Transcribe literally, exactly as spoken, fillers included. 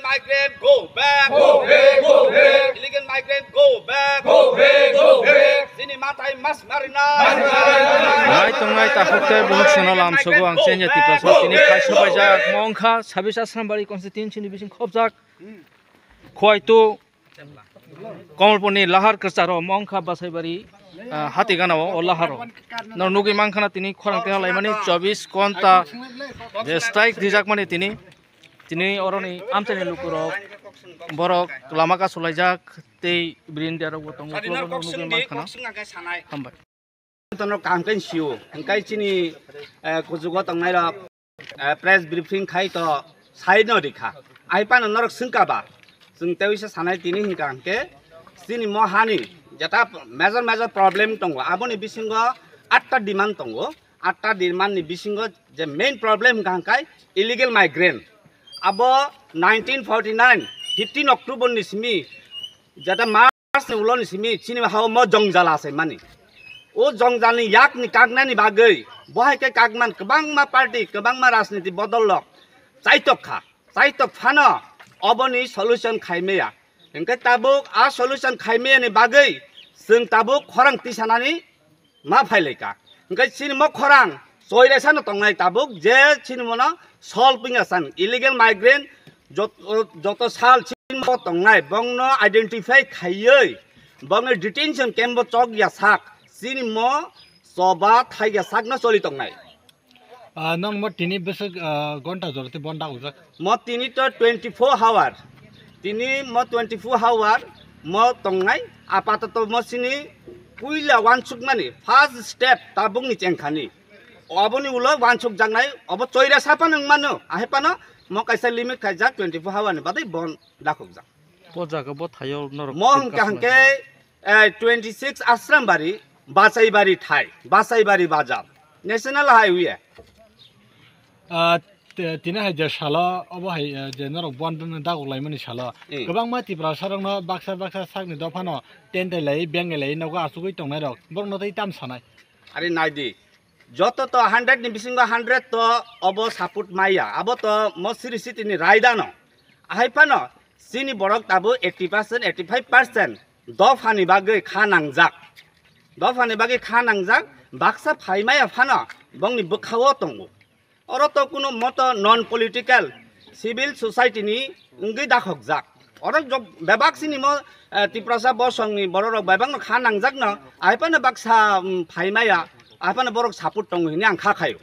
Migrant go back. Go back, go back. Illegal migrant go back. Go back, go back. Chini mathai mas marinai. Nai tongnai takhuk tei buhuk sana lam sogo ang chenya Tiprasa tini khai sobaijak mongkha sabis Asrambari constituency ni bising khobjak. Khwaitu Komolpurni lahar kwcharo mongkha Basaibari, ah, hati ganao o laharo. Nor nugwi mankhana tini khorang tengha laimani chobis konta je strike dijakmani tini. Tini oroni amchaini lukurok, borok lama kasulaijak tei bini derokbo tongo, ukulokno nugwi mankhana. Hambai. Tono kaham khe sio, hingkai chini, eh, kuchugo tongnairok, eh, press briefing khai to sai no rikha. Ai pano norok swngkha ba, chwng tei wisa sanai tini hingka hingke chini mo hani jeta major major problem tongo, aboni bisingo atta demand tongo. Atta demand ni bisingo je main problem hingka hingkai illegal migrant. Abo nineteen forty nine, fifteen October ni simi jeta March ni ulo ni simi chini hao mo jongjal asai mani. O jongjal ni yak ni kakna ni bagwi, bo hai khe kakman kwbangma party, kwbangma rajniti bodol rok chaitok kha. Chaitok phano oboni solution khaimaya. Hingke tabuk a solution khaimaya ni bagwi chwng tabuk khorang tisanani ma phailaika. Hingke chini mo khorang choiresa no tongnai tabuk je chini mono solving asan illegal migrant jot-, joto sal chini mo tongnai bongno identify khaiwi bongni detention camp bo chok ya sak chini mo choba thai ya sak no choli tongnai. Ah, nang mo tini bwswk, ah, gonta jora tei bon dagujak? Mo tini to twenty four hour. Tini mo twenty four hour mo tongnai. Apatoto mo sini puila wansukmani first step tabukni chengkhani. Aboni ulo wansukjaknai, obo choira sapan wng mano. Ahai pano mo kaisa limit khaijak twenty four hour ni badai bon dakhukjak. O jaga bo thaio norok Mo hingka hingke, eh, twenty six Asrambari, Basaibari thai, Basaibari bazar, National Highway. Ah, te-, tini hai je salo, obo hai, eh, je norok bon dagok laimani salo. Hmm. Kwbangma Tiprasa rokno baksa baksa sakni dophano tentai lai, bengai lai, nogo achugwi tongnai rok. Borokno tei tam sanai. Ari naidi. Joto to hundred ni bisingo hundred to obo support maya. Abo to mo siri siti ni raida no. Ahai phano chini borok tabuk eighty percent, eighty five percent dophani bagwi kha nangjak. Dophani bagwi kha nangjak, baksa phai maya phano bongni bwkhao tongo. Oro to kuno moto non political, civil society ni wngwi dakhokjak. Oro jok-, bebak sini mo, eh, Tiprasa bosong ni borok rok bebak no kha nangjak no, ahai phano baksa, um, phai maya, ahai phano borok support tongo hini ang kha khayo.